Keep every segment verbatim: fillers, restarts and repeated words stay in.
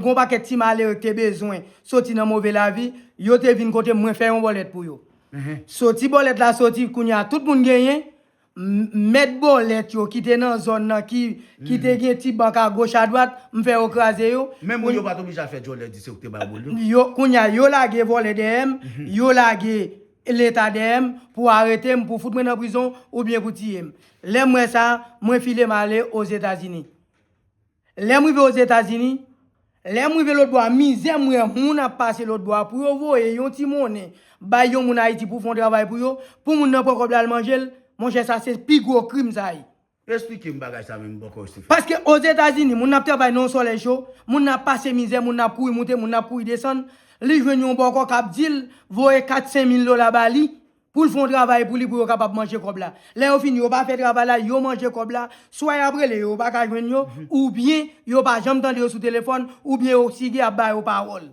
Gon pakèt ti malere ki te bezwen soti nan move lavi, yo te vin kote m, mwen fè yon bòlèt pou yo. Soti bòlèt la soti, kounye a tout moun genyen, m- mèt bòlèt yo ki te nan zòn nan, ki, ki te gen ti bank agoch adwat, m fè yo kraze yo. Menm moun yo pa t oblije al fè djòlè di se ou ki te ba yo bòlèt yo. Yo, kounye a, yo lage vòlè dèyè m, yo lage Leta dèyè m pou arete m, pou fout mwen nan prizon oubyen pou tiye m. Lè m wè sa, mwen file m ale Ozetazini. Lè m rive Ozetazini, lè m rive lòtbò a, mizè m wè moun ap pase lòtbò a pou yo voye yon ti monnen bay yon moun Ayiti pou fè yon travay pou yo, pou moun nan pran kòb la al manje l, monchè, sa se pi gwo krim sa ye. Esplike m bagay sa menm bòkò Stephen. Paske Ozetazini, moun nan ap travay nan yon solèy cho, moun nan ap pase mizè, moun nan ap kouri monte, moun nan ap kouri desann, li jwenn yon bòkò k ap di l voye kat senk mil dola ba li, pou l fè yon travay pou li, pou yo kapab manje kòb la. Lè yo fini, yo pa fè travay la, yo manje kòb la, swa y ap rele yo, yo pa ka jwenn yo, oubyen yo pa janm tande yo sou telefòn, oubyen yo sige ap ba yo pawòl.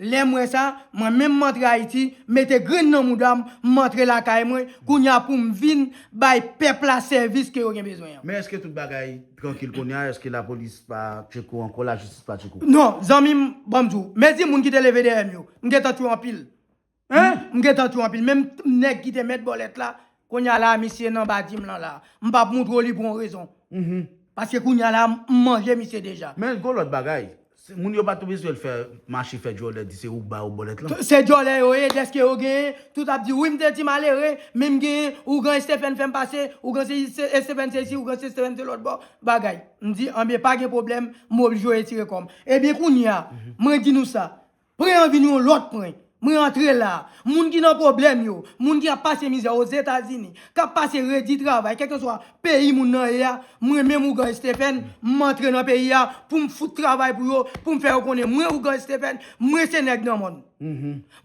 Lè m wè sa, mwen menm m antre Ayiti, m mete grenn nan mouda m, m antre lakay mwen, kounye a pou m vin bay pèp la sèvis ke yo gen bezwen an. Men èske tout bagay trankil kounye a? Èske lapolis pa tcheke w ankò, lajistis pa tcheke w? Non, zanmi m, ban m di w, mezi moun ki te leve dèyè m yo, m gentan tchwe anpil. Hein? M gentan tchwe anpil. Menm nèg ki te mèt bòlèt la, kounye a la, misye nan badji m lan la. M p ap moutre w li pou yon rezon. Paske kounye a la, m manje misye deja. Men gon lòt bagay. Se- Moun yo pa tou bezwen fè mache fè djòlè di se ou k ba yo bòlèt lan. Se djòlè yo ye, dèske yo genyen, tout ap di, wi, m te ti malere, men m genyen, ougan Stephen fè m pase, ougan se- se- Stephen se isi, ougan se Stephen se lòt bò, bagay. M di, anben, pa gen pwoblèm, m oblije retire kò m. Ebyen, kounye a, mwen di nou sa, Pran an vin yon lòt pran. Mwen antre la. Moun ki nan pwoblèm yo, moun ki ap pase mizè Ozetazini, k ap pase redi travay, kèlkeswa peyi moun nan ye a, mwen menm ougan Stephen, m antre nan peyi a pou m fout travay pou yo, pou m fè yo konnen mwen ougan Stephen, mwen se nèg nan mòn.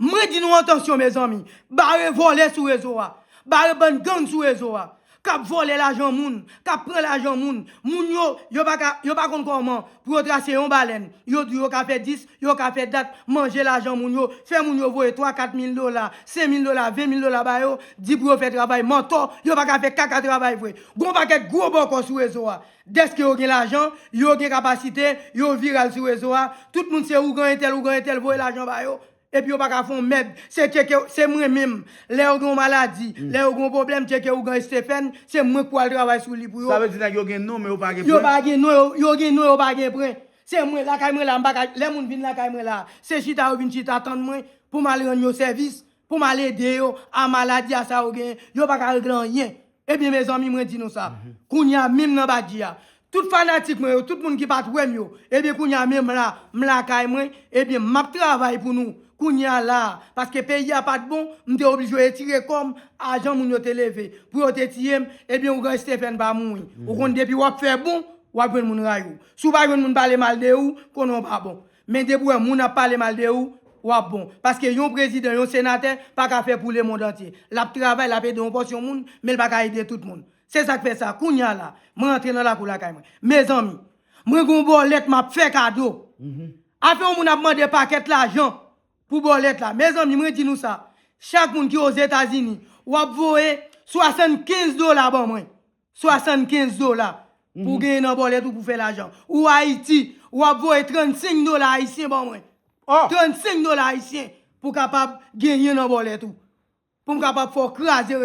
Mwen di nou atansyon, mezanmi, bare vòlè sou rezo a, bare bann gang sou rezo a. K ap vòlè lajan moun, k ap pran lajan moun. Moun yo, yo pa ka, yo pa konn kòman pou yo trase yon balèn. Yo di yo ka fè dis, yo ka fè dat, manje lajan moun yo, fè moun yo voye twa, kat mil dola, senk mil dola, ven mil dola ba yo, di pou yo fè travay mantò, yo pa ka fè kaka travay vre. Gon pakèt gwo bòkò sou rezo a. Dèske yo gen lajan, yo gen kapasite, yo viral sou rezo a, tout moun se ougan entèl, ougan entèl, voye lajan ba yo. Epi yo pa ka fè yon mèd. Se tcheke, se mwen menm. Lè yo gen yon maladi, lè yo gen yon pwoblèm, tcheke ougan Stephen, se mwen k pou al travay sou li pou yo. Sa vle di nèg yo gen non, men yo pa gen pwen? Yo pa gen non, yo, yo gen non, yo pa gen pwen. Se mwen, lakay mwen la, m pa ka, lè moun vin lakay mwen la, se chita yo vin chita tann mwen, pou m al rann yo sèvis, pou m al ede yo, a maladi a sa yo genyen, yo pa ka regle anyen. Ebyen, mezanmi, mwen di nou sa. Kounye a, menm nan badji a, tout fanatik mwen yo, tout moun ki pa t wè m yo, ebyen, kounye a, menm la, m lakay mwen, ebyen, m ap travay pou nou. Kounye a la, paske peyi a pa t bon, m te oblije retire kò m, ajan moun yo te leve, pou yo te tiye m, ebyen, ougan Stephen pa mouri. Ou konn depi w ap fè bon, w ap jwenn moun rayi w. Si w pa jwenn moun pale mal de ou, konnen w pa bon. Men depi w wè moun ap pale mal de ou, w ap bon. Paske yon prezidan, yon senatè, pa ka fè pou lemonn antye. L ap travay, l ap ede yon pòsyon moun, men l pa ka ede tout moun. Se sa k fè sa, kounye a la, mwen antre nan lakou lakay mwen. Mezanmi, mwen gon bòlèt m ap fè kado. Afè yon moun ap mande pakèt lajan pou bòlèt la. Mezanmi, mwen di nou sa, chak moun ki Ozetazini, w ap voye swasannkenz dola ban mwen. Swasannkenz dola pou genyen nan bòlèt ou pou fè lajan. Ou Ayiti, w ap voye trannsenk dola ayisyen ban mwen. Trannsenk dola ayisyen pou kapab genyen nan bòlèt ou. Pou m kapab fè w kraze,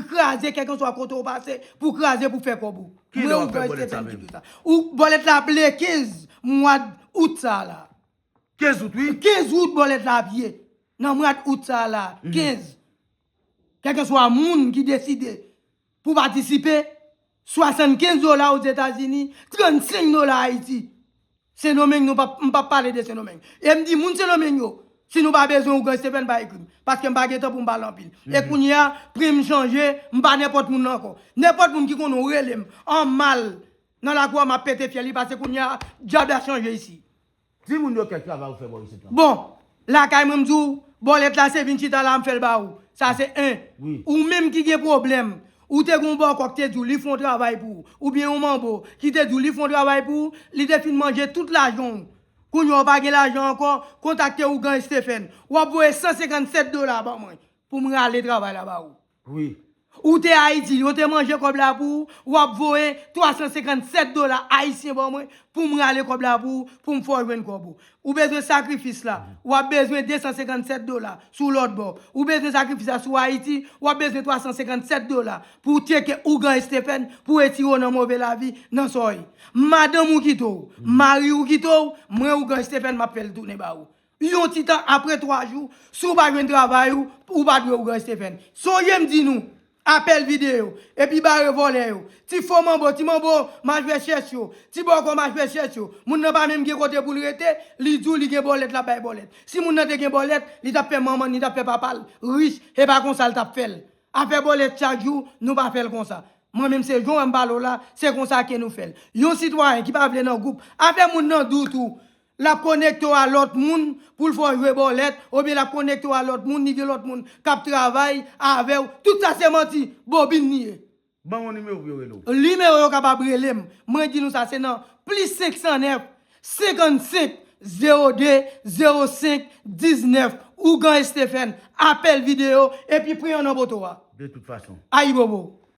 kraze kèlkeswa kote w pase, pou kraze, pou fè kòb ou. Kilè w ap fè bòlèt sa menm? Ou bòlèt la ap le kenz mwa out sa la. Kenz out, wi. Kenz out bòlèt la ap ye. Nan mwa out sa la, kenz. Kèlkeswa moun ki deside pou patisipe, swasannkenz dola Ozetazini, trannsenk dola Ayiti. Sendomeng, nou p ap, m p ap pale de Sendomeng. E m di moun Sendomeng yo, si nou pa bezwen ougan Stephen, pa ekri m. Paske m pa gen tan pou m pale anpil. E kounye a, pri m chanje, m pa nenpòt moun nan ankò. Nenpòt moun ki konnen w rele m, an mal, nan lakou a, m ap pete fyèl li, paske kounye a, djab la chanje isi. Di moun yo kèk travay ou fè bò isit la. Bon, lakay mwen m di w, bòlèt la se vin chita la m fè l ba ou. Sa se en. Ou menm ki gen pwoblèm, ou te gen yon bòkò ki te di w li fè yon travay pou ou, oubyen yon manbo ki te di w li fè yon travay pou ou, li te fin manje tout lajan w. Kounye a w pa gen lajan ankò, kontakte ougan Stephen. W ap voye san senkannsèt dola ban mwen pou m rale travay la ba ou. Wi. Ou te Ayiti, yo te manje kòb la pou ou, w ap voye twa san senkann sèt dola ayisyen ban mwen pou m rale kòb la pou ou, pou m fè w jwenn kòb ou. Ou bezwen sakrifis la, w ap bezwen de san senkann sèt dola sou lòt bò. Ou bezwen sakrifis la sou Ayiti, w ap bezwen twa san senkann sèt dola pou w tcheke ougan Stephen, pou w retire w nan move lavi, nan sa w ye. Madanm ou kite w, mari w kite w, mwen ougan Stephen m ap fè l tounen ba ou. Yon ti tan apre twa jou, si w pa jwenn travay ou, ou pa dwe ougan Stephen. Sonje m di nou, apèl videyo, epi bare vòlè yo. Ti fo manbo, ti manbo mach vè chèch yo, ti bòkò mach vè chèch yo. Moun nan pa menm gen kote pou l rete, li di w li gen bòlèt, l ap bay bòlèt. Si moun nan te gen bòlèt, li t ap fè manman l, li t ap fè papa l rich, e pa konsa l t ap fè l. Afè bòlèt chak jou, nou pa fè l konsa. Mwen menm se jan w wè m pale w la, se konsa ke nou fè l. Yon sitwayen ki pa vle nan gwoup, afè moun nan dout ou, l ap konekte w a lòt moun pou l fè w jwe bòlèt, oubyen l ap konekte w a lòt moun, li gen lòt moun k ap travay avè w. Tout sa se manti, bobin li ye. Ban mwen nimewo pou yo rele w. Nimewo yo kapab rele m. Mwen di nou sa, se nan plis senk san nèf, senkannsenk, zewo de, zewo senk, diznèf. Ougan Stephen, apèl videyo, epi pran yon nan poto a. De tout fason. Ayibobo.